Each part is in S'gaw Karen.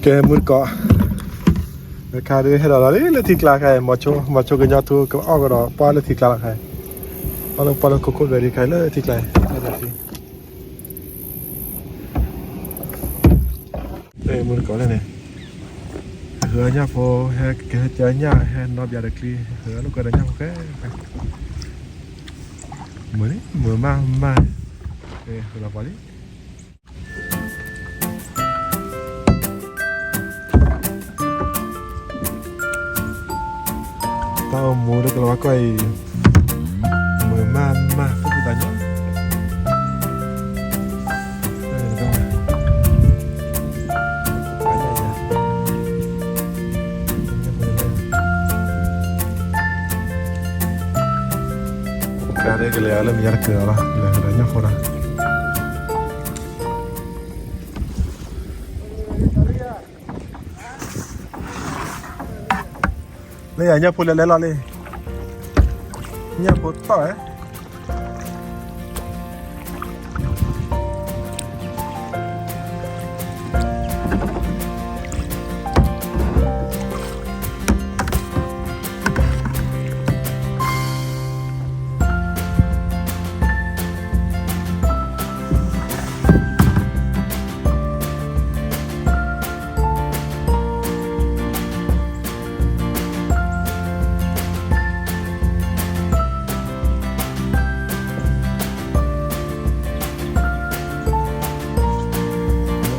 ကဲ မုၢ်တကိး, အခါဒုးဟဲဒီးလီၤလံလၢထံကျါခါအံၤ, မီၤဆိကညီထူကအီၣ်ကဒီးပှၢ်လၢထံကျါလီၤခါအံၤ, အီၣ်လၢပှၢ်လၢခိခိၣ်ဂဲၤဒံးခါအံၤလၢထံကျါအံၤ, မုၢ်တကိးလၢန့ၣ်, ဟဲဃုအညၣ်ဖိ, ဟဲကဟဲကၢညၣ် ဟဲနီၣ်ဘၠးဒီးကျံ, ဟဲဃုအလိာ်ကွဲဒီးညၣ်ဖိဃဲ, မုာ်လံ မုာ်မးမး, ဃုလီၤပှၤလံ. တၢ်အိၣ်မူလၢကလၤဝါကီၢ်အံၤ, မုာ်မးမး သူၣ်ဖှံသးညီ, ကါဒကလဲၤအီၤလၢမယါတကၢၤအီၤလီၤ, လဲၤဒီးညၣ်ဖိဒီး လၢယညၣ်ဖိလဲၤလဲၤလီၤလံ, ညၣ်ဖိတီၢ်ဝဲ. မ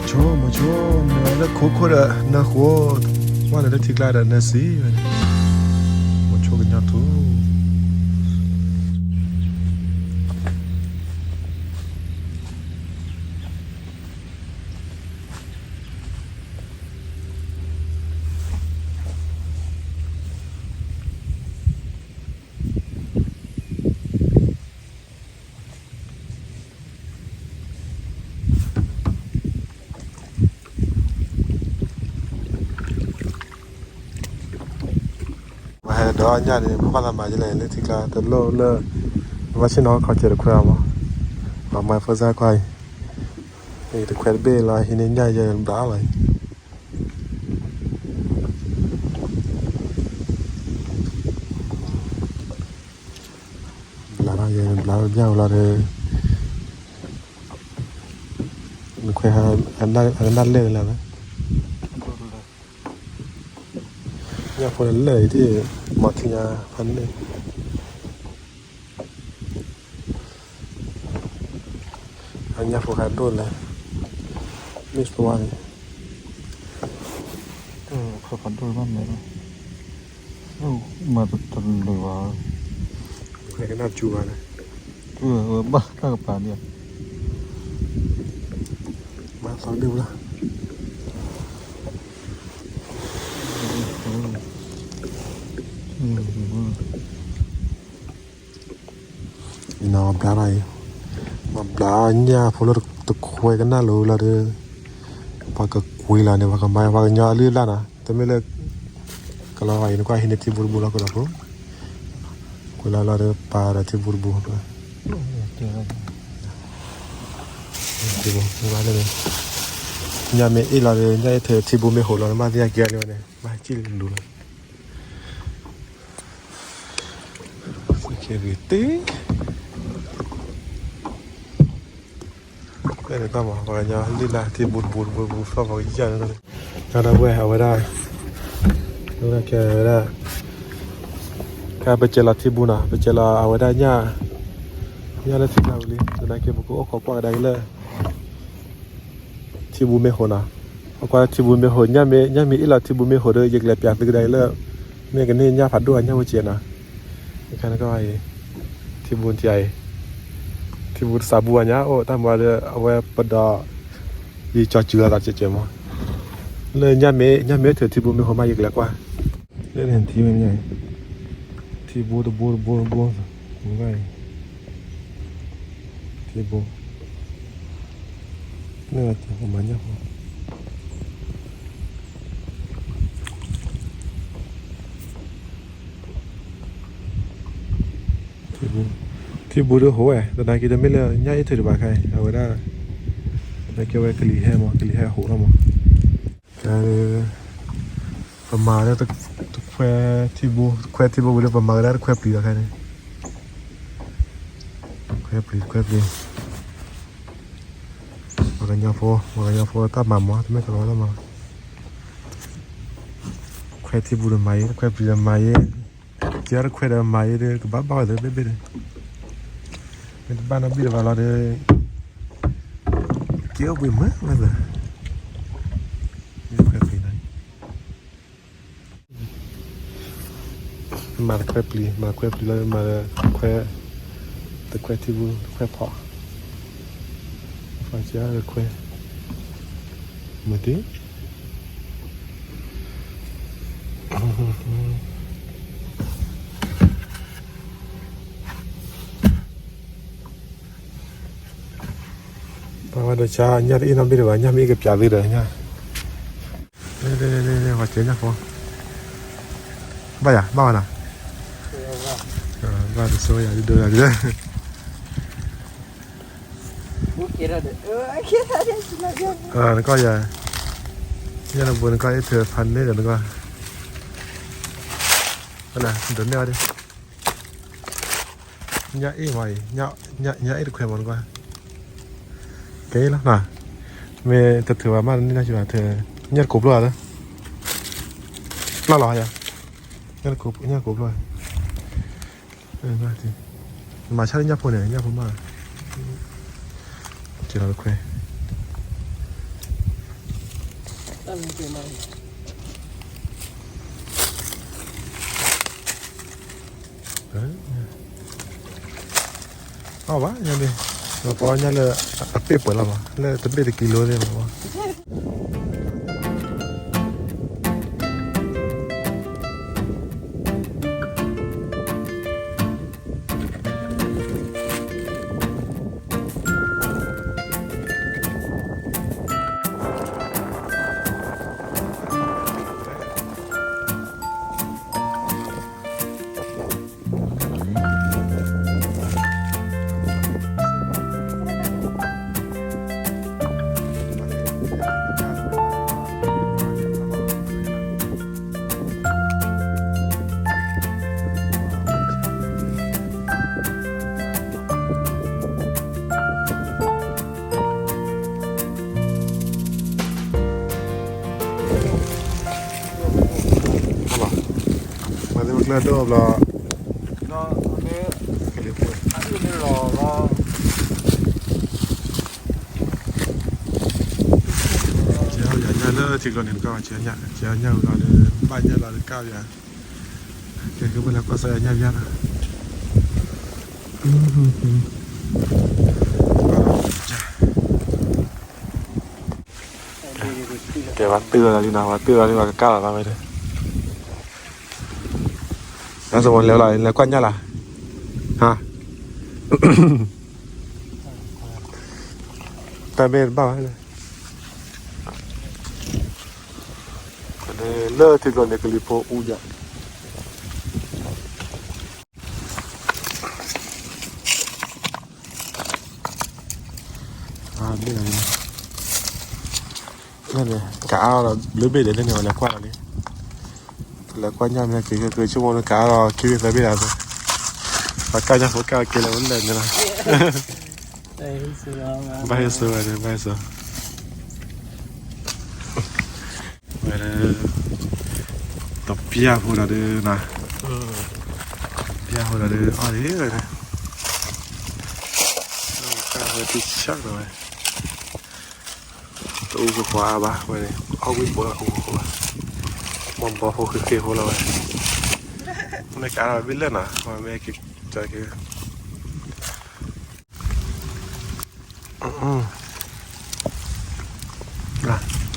ီၤဆိ မီၤဆိ နၢၤလၢခိခိၣ်ဒီးနၢၤဃိ, ဝဲနၢၤလၢထံကျါဒီးနၢၤစံးဝဲန့ၣ်, မီၤဆိကညီထူ ပှၤဟဲဒီးညၣ်န့ၣ် ပဘၣ်သးမၤယလဲၣ် လၢထံကျါတလိၣ်လၢ ပဘၣ်ဆ့ၣ်နီၤခီကဲးတခွဲးအီၤမး, ပှၤမၤဖိစၢ်ကွၢ်အံၤ, တခွဲးတဘ့ၣ်လီၤ ဟံးန့ၢ်ညၣ်ယဲၢ်ဘျးလီၤအံၤ, ဘျးလီၤယဲၢ်ဘျးညၣ်ဝဲလီၤဒီး နခွဲးဟး အနၢ်လဲၢ်လၢ်လၢ်, ညၣ်ဖိလၢာ်အံၤဒ် မၤထံညါဖးန့ၣ်, အညၣ်ဖိဟးဒိၣ်လဲၣ်, မ့ၢ်သဝါန့ၣ်, ခွဲးဖးဒိၣ်ဘၣ်မဲာ်လီၤ, မၤတလၢာ်ဘၣ်, ခွဲးကနၣ်စူၤဘၣ်န့ၣ်, ဘၣ်တၢ်ကပၤဒံး, မၤသီဒိၣ်ဘၣ် အံၤနီၤ ဘျါတၢ်အံၤ, မၤဘျါညၣ်ဖိလၢတခွဲးကနၣ်လိၤလီၤဒီး ပှၤကကွံာ်လီၤန့ၣ် ပှၤကမၤ ပှၤကညီအလုၢ်အလၢ်နီၤ, တမ့ၢ်လၢ ကလီၤဂာ်အံၤ နကွၢ်ဟံးန့ၢ်ထံဘူတဘူလီၤ ကွံာ်လီၤဖိ, ကွံာ်လီၤလီၤဒီး ပာ်ဒီးထံဘူတဘူ, ထံဘူ, ညၣ်မ့ၢ်အ့ၣ်လီၤဒီး ညၣ်အ့ၣ်ထဲထံဘူမ့ၢ်ဟိးလီၤ နဘၣ်သ့ၣ်ညါက့ၤန့ၣ်ဝဲန့ၣ် ဘၣ်စံၣ်လူၤလီၤ ကွံာ်က့ၤဂ့ၤတ့ၢ်, ဖဲန့ၣ်ကွၢ်မး ပှၤကညီလုၢ်လၢ်ထံဘူတဘူတဘူတဘူ သီၣ်ပှၤကယၢ်န့ၣ်, တၢ်ဒၣ်ဝဲအဝဲဒၣ်, ဝဲဒၣ်, ကဲပကဲလီၤထံဘူနီၤ ပကဲလီၤအဝဲဒၣ်ညၣ်, ညၣ်လၢထံကျါဝံၤလံ သနာ်က့ ပကအိၣ်ခိးကွၢ်ကဒါက့ၤလၢ ထံဘူမ့ၢ်ဟိးနီၤ, ပကွၢ်လၢထံဘူမ့ၢ်ဟိး ညၣ်မ့ၢ်, ညၣ်မ့ၢ်အ့ၣ်လီၤထံဘူမ့ၢ်ဟိးဒီး ယကလဲၤပျးသုကဒါက့ၤလၢ မ့ၢ်ကန့ၢ်ညၣ်ဖးဒိၣ်အညၣ်ဝဲကဲနီၤ, အခါန့ၣ်ကီးအံၤ, ထံဘူတယါအံၤ, ထံဘူတသးဘူအညါအိၣ် တၢ်မၤဒီး အဝဲပဒီး, ယကၠီၤစူၤအသးကဲးကဲးမး, လၢညၣ်မ့ၢ်, ညၣ်မ့ၢ်ထုးထံဘူမ့ၢ်ဟိးမး ယကလဲၤကွၢ် လၢန့ၣ်ထံဝဲန့ၣ်, ထံဘူတဘူတဘူတဘူ, ဝဲအံၤ, ထံဘူ, လၢပမၤညၣ်ဖိ, ထံဘူ, ထံဘူဒီးဟိးဝဲ သနာ်က့တမ့ၢ်လၢညၣ်အ့ၣ်ထုးတဘၣ်ခါအံၤ အဝဲဒၣ်, သနာ်က့ဝဲကလံၤဟဲမး ကလံၤဟဲဟိးထီၣ်မး, ကဲ ပမၤလၢတခွဲထံဘိ, တခွဲထံဘိဝံၤလၢပမၤကဒါတခွဲပျံၤလီၤခဲန့ၣ်, ခွဲပျံၤ တခွဲပျံၤ, ပှၤကညီဖိ, ပှၤကညီဖိတၢ်မၤမီၤ တမ့ၢ်ကလီတၢ်မၤ, ခွဲထံဘိဒီးမၤယဲ, တခွဲပျံၤဒီးမၤယဲ, ကဲတခွဲဒီးမၤယဲဒီး ကဘၣ်ဘၣ်ဝဲသ့ဘ့ၣ်ဘ့ၣ်ဒီး, မ့ၢ်တဘၣ်နီတဘ့ၣ်တဘၣ်လီၤဒီး ကဲအိၣ်ဘှံးမုာ်ဝဲသ့, ခွဲပျံၤလီၤ မၤတခွဲပျံၤ, မၤတခွဲပျံၤလီၤ, မၤတခွဲ, တခွဲထံဘိ, တခွဲဖီ, ဖီကဲတခွဲ, မ့ၢ်တ့ၢ် ပှၤဝဲဒီးဆါညၣ်တအ့ၣ်နီတဘ့ၣ်ဒီးဘၣ်, ညၣ်မ့ၢ်အ့ၣ်ကပျးသ့ဒီးညၣ်, ပှၤကဲညၣ်ဖိ, ဘၣ်ယၤ ဘၣ်ဝဲနီၤ, ဘၣ်တဆိယၤဒ်ဒိယၤဒ်, နကီၢ်ယၤ, ညၣ်တဘိနကီၢ်အ့ၣ်ထုးဖးန့ၣ်ဒီးနကီၢ်, ဒိးန့ၢ်အီၤဒ် ညၣ်အ့ၣ်မးအံၤ, ညၣ်အ့ၣ်တခွဲမးနကွၢ်, ကဲအ့ၣ်လီၤ, မ့ၢ်တထုးဘၣ်မးတန့ၢ်နီၢ်ဆံးဘၣ်, ညၣ်တကိးဖျိလီၤ, လီၤလီၤယၤ, ညၣ်တကိးဖျိ, မၤဆါလၢညၣ်ဖိန့ၣ် ညၣ်ဖိမး, ကဲလီၤတခွဲ အီၣ်ဘၣ်ညါန့ၣ်, ပှၤအီၣ်ညၣ်လၢအပ့ၢ်ပှဲၤလီၤမး, လၢတဘ့ၣ်တကံလိသ့ၣ်မး. မၤသ့ၣ်မကျၢၢ်ဒိၣ်ဘျီ, ယၤညၣ်လၢထံကျိနံၤတကီၢ်, ယၤညၣ်ဝံၤလီၤဒီး ဘၣ်ညၣ်လီၤဒီးကၢ်ယၤ, ကဲ ကဘၣ်လဲၤကွၢ်စၢ်ယၤညၣ်ဘၣ်နီၤ. ကဲ ပှၤတုၤလီၤလံနီၤ, ပှၤတုၤလီၤလံ ပှၤကကၢ်လီၤသးဝဲဒၣ်. နစမီၤလဲၤလီၤ လဲၤကွၢ်ညၣ်လီၤ, ဟါ, တၢ်ဘ့ၣ်တဘၣ်ဘၣ်, လၢထံကျိန့ၣ် ကလံၤဖိအူယၤ ဘ့ၣ်လီၤန့ၣ်, ကအါလီၤဘျုးဘ့ၣ်ဒဲးလၢန့ၣ် ပလဲၤကွၢ်လီၤလံ, ပလဲၤကွၢ်ညၣ်မ့ၢ်က့ၤက့ၤဆိကမိၣ်လၢကအါလီၤ ခံဘ့ၣ်သၢဘ့ၣ်လီၤ, ပှၤကၢ်ညၣ်ဖိကၢ်က့ၤလၢဝဲလဲၣ်န့ၣ်လီၤ, ဘၣ်ဟ့ၣ်စိဝဲန့ၣ် ဘၣ်ဟ့ၣ်စိ ဝဲဒၣ် တပျၢ်ဖိဒီးဒုးနၤ, တပျၢ်ဖိဒီးဒုး အီၣ်ဒံးဝဲဒၣ်, တၢ်ဝဲတဆၢလီၤဝဲ, တအူကကွၢ်ဘၣ်ဝဲန့ၣ် အီၣ်ဝံၣ်ဖိလီၤအူကကွၢ်, မ့ၢ်ဘီဖိဃ့ဃ့ဖိလီၤဝဲ, မ့ၢ်ကအါလီၤဘ့ၣ်လၢနၤ မ့ၢ်ကကဲ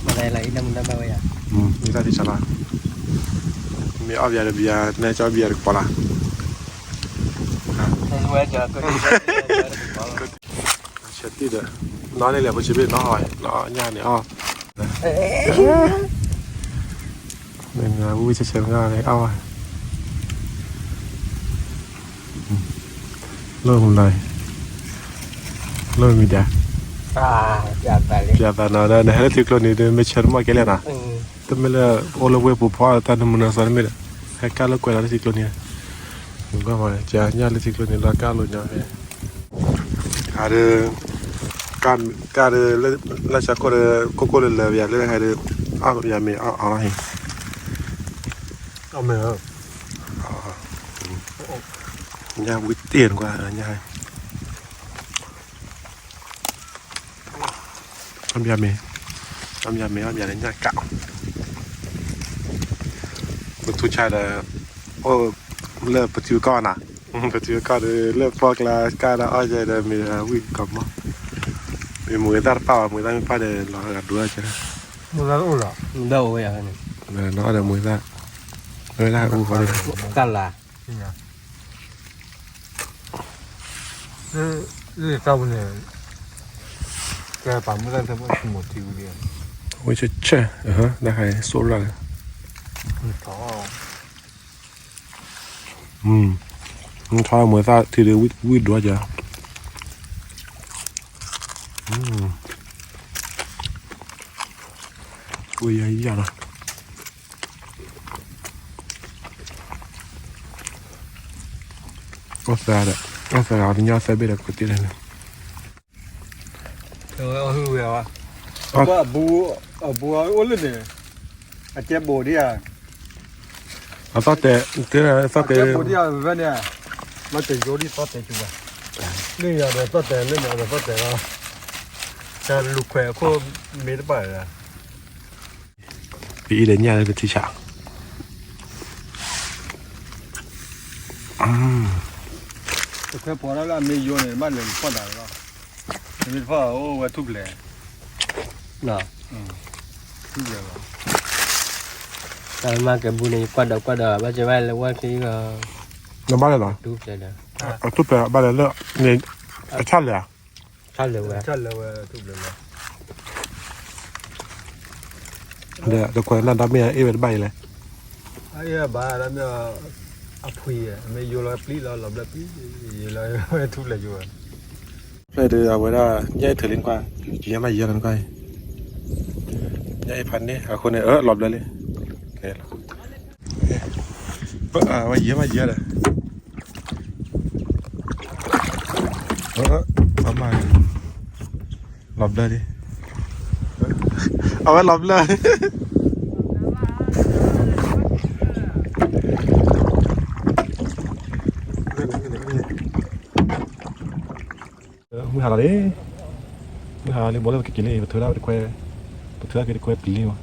မ့ၢ်တၢ်သ့ၣ်ဆါလီၤ, မ့ၢ်အီၣ်ဘံယၤတဘံယၤ နဲကၠီဘံယၤတကပီၤလီၤ, ဆဲးတံၢ်ဒီး နီၢ်န့ၣ်လဲၤဖိဆံးဘ့ၣ်နီၢ်အီၣ်ဝဲ နီၢ်ညၣ်န့ၣ်အီၣ်, မ့ၢ်ဝံၣ်ဆဲးဆဲးမ့ၢ်အီၣ်ဝဲ, လိၣ်မနုၤလဲၣ်, လိၣ်မံၤဒၣ်, ပျးသးနီၤ ဒီးနဟဲလၢထံကျိန့ၣ် မ့ၢ်ဆၢတမီၢ်ကဲလဲၣ်နီၤ, တမ့ၢ်လၢ အိၣ်လၢဝ့ၢ်ပူၤဖီတၢ်နမုၢ်နၤစီတမ့ၢ်ဒီး ဟဲကၢ်လၢကွဲးလီၤလၢထံကျိနံၤ, ကွၢ်မး ကညၣ်လၢထံကျိနံၤလီၤကၢ်လိာ်ညီဖဲ အဒုး ကၢ်ဒုး လၢဆၢခိၣ်ဒီး ကိၢ်ကိၢ်လၢလၢပယၤလၢဟဲဒုး အါပယၤမ့ၢ်အါအါလီၤဟံၣ် ညၣ်ဝံတ့ၢ်နကွၢ် ညၣ် အါပယၤမ့ၢ် အါပယၤမ့ၢ် အါပယၤန့ၣ်ညၣ်ကၢ် ပထူဆါဒီး အိၣ်လၢပထံပကီၢ်နၤ, ပထံပကီၢ်ဒီး လၢပီၣ်ကျါကၢ်ဒီးအီၣ်ယဲဒီး မ့ၢ်ဝံၣ်ကီၢ်မီၢ်, မ့ၢ်မူဝဲသၣ်တပၣ်ဘၣ် မူဝဲသၣ်မ့ၢ်ပၣ်ဒီး လီၤဂာ်ဒိၣ်ကဲ, မူဝဲသၣ်တအိၣ်လီၤ, မူဝဲသၣ်အိၣ်ဝဲယၤန့ၣ်, လီၤဒီးမူဝဲသၣ်, မူဝဲသၣ်အူဃီဒီး ကၢ်လၤ လၢတၢ်ပူၤန့ၣ် ကဲပာ်မူသၣ်ထဲမိၢ်ထံမိၢ်ထံဝံၤလံ, ဝဲဆဲးဆဲး, နဟဲစိၣ်ရၣ်လၢ, ထီၣ်, ထီၣ်မူသၣ်ထံဒီးဝံၣ်ဒိၣ်ကဲ, ဝဲယၤယၤလီၤ. အီၣ်သၢဒီး အီၣ်သၢဂၤ တညီသၢဘ့ၣ်ဒီး ကွၢ်တ့ၢ်လၢန့ၣ်, အီၣ်ဟုၣ်ဝဲဝဲ, အဘူး အဘူးအိၣ်လၢန့ၣ်, အကဲဘိးဒံးဧါ, အသီၣ်တဲာ် သီၣ်တဲာ် အကဲဘိးဒံးဧါ ဝဲန့ၣ်, မ့ၢ်တယိဒံးသီၣ်တဲာ်စူၤဘၣ်, လၢယၤဒီးသီၣ်တဲာ် လၢန့ၣ်ဒီးသီၣ်တဲာ်လီၤ, တၢ်လူၤခွဲးအခိၣ်မ့ၢ်တဘၣ်လၢ ပအံၤဒီးညၣ်လၢပထံဆး, တခွဲးဖီတၢ်လၢအမ့ၢ်ယိန့ၣ် ဘၣ်လဲၤဖီၣ်ဒၣ်လီၤ, မ့ၢ်တဖီၣ်အိၣ်ဝဲထူၣ်ဖျဲး, ထူၣ်ဖျဲးလီၤ, တၢ်မၤကဲဘူးန့ၣ် ကွၢ်ဒီးကွၢ်ဒီး ဘၣ်ကဲဘၣ်လဲၤဝဲချံဂီၤ, နဘၣ်လဲၤလီၤ, ထူၣ်ဖျဲးဒီး, အထူၣ်ဖျဲးဘၣ်လဲၤလၢ န့ၣ် အဆၣ်လဲၤဧါ ဆၣ်လၢာ်ဝဲ, ဆၣ်လၢာ်ဝဲထူၣ်ဖျဲးလီၤ, ဒီးတခွဲးနၢ်ဒီမ့ၢ်အအ့ၣ်ဝဲတဘၣ်အံၤလဲၣ်, အအ့ၣ်ဘၣ်ဒီမ့ၢ်, အဖှံ, မ့ၢ်ယိလီၤပျံၤလီၤ လီၤဘျၢပျံၤ, ယိလီၤဝဲထူၣ်ဖျဲးယိဝဲ, ဖျဲးဒီးအဝဲဒၣ် ညၣ်အ့ၣ်ထုးလံနကွၢ်, ယမၤယဲလီၤနကွၢ်, ညၣ်အ့ၣ်ဖးန့ၣ် အဃိန့ၣ် အလီၤဘျၢလံ, ဝဲယဲမၤယဲဒီး အမၤ, လီၤဘျၢလံ, အဝဲလီၤဘျၢ, မုၢ်ဟါလီၤလံ, မုၢ်ဟါလံ ဘီလၢပကက့ၤလံ ပထုးဒၣ်တခွဲ, ပထုးဒၣ်က့ၤတခွဲပျံၤလံမး,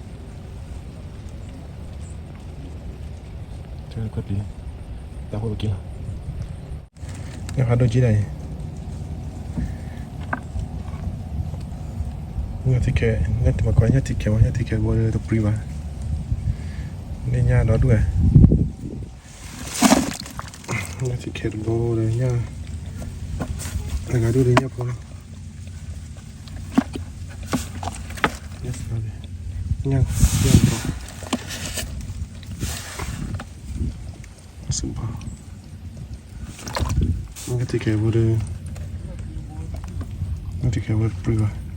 ထုးတခွဲပျံၤလံ, တၢ်ဖိပက့ၤလီၤ, ညၣ်ဖးဒိၣ်ကံဒၣ်အံၤ, ညၣ်ထံခဲ, ညၣ်တမၤကီညၣ်ထံခဲမး ညၣ်ထံခဲဘိဒီးတပြံဘၣ်, န့ၣ်ညၣ်ဒီဒူၣ်ဝဲ ညၣ်ထံခဲတဘိဒီးညၣ်, အဂၤဒူၣ်ဒီးညၣ်ဖိလီၤ, ညၣ်, ညၣ်ဖိ, စူဘီ, ညၣ်ထံခဲဘိဒီး, ညၣ်ထံခဲဘိတပြံဘၣ်,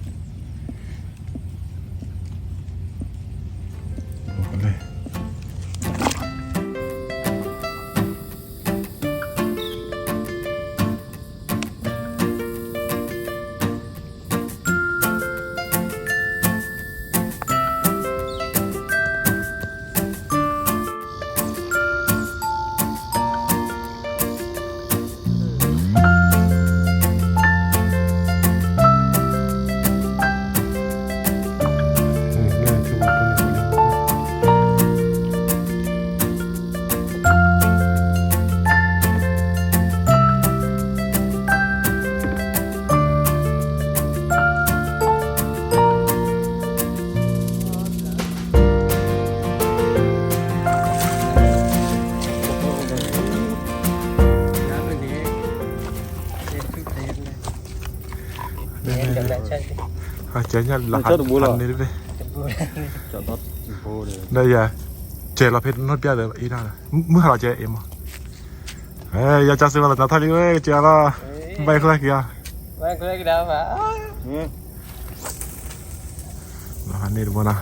လဲ အကဲညၣ်လီၤဟးန့ၣ်တဘ့ၣ်, ဒီးယၤ, ကဲလီၤဖဲတနီၣ်ပျၢ်ဒီးအ့ၣ်ဒၣ်လီၤ, မုၢ်ဟါလီၤကဲအ့ၣ်မး, ယကစၢ်စ့ၢ်ကီးလီၤတၢ်ထီၣ်လံဝဲ ကဲလီၤ, ဘၣ်ယခွဲက့ၤအီၤ, လီၤဟးန့ၣ်တဘိနီၤ,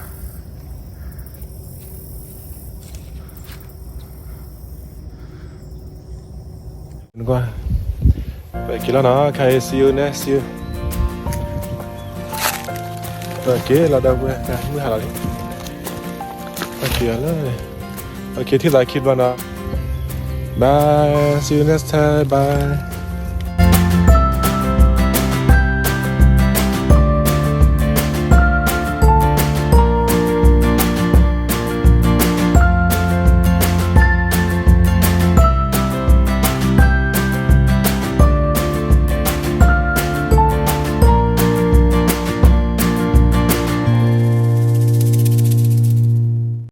ကွၢ်, ပက့ၤလီၤနီၤ, ခါအံၤ see you next, see you. ပက့ၤလီၤဒီပုၢ်ဝဲၢ်, မုၢ်ဟါလီၤလံ. ပက့ၤလီၤလၢ, ပက့ၤထံၣ်သးခံဘျီနီၤ. Bye, see you next time, bye.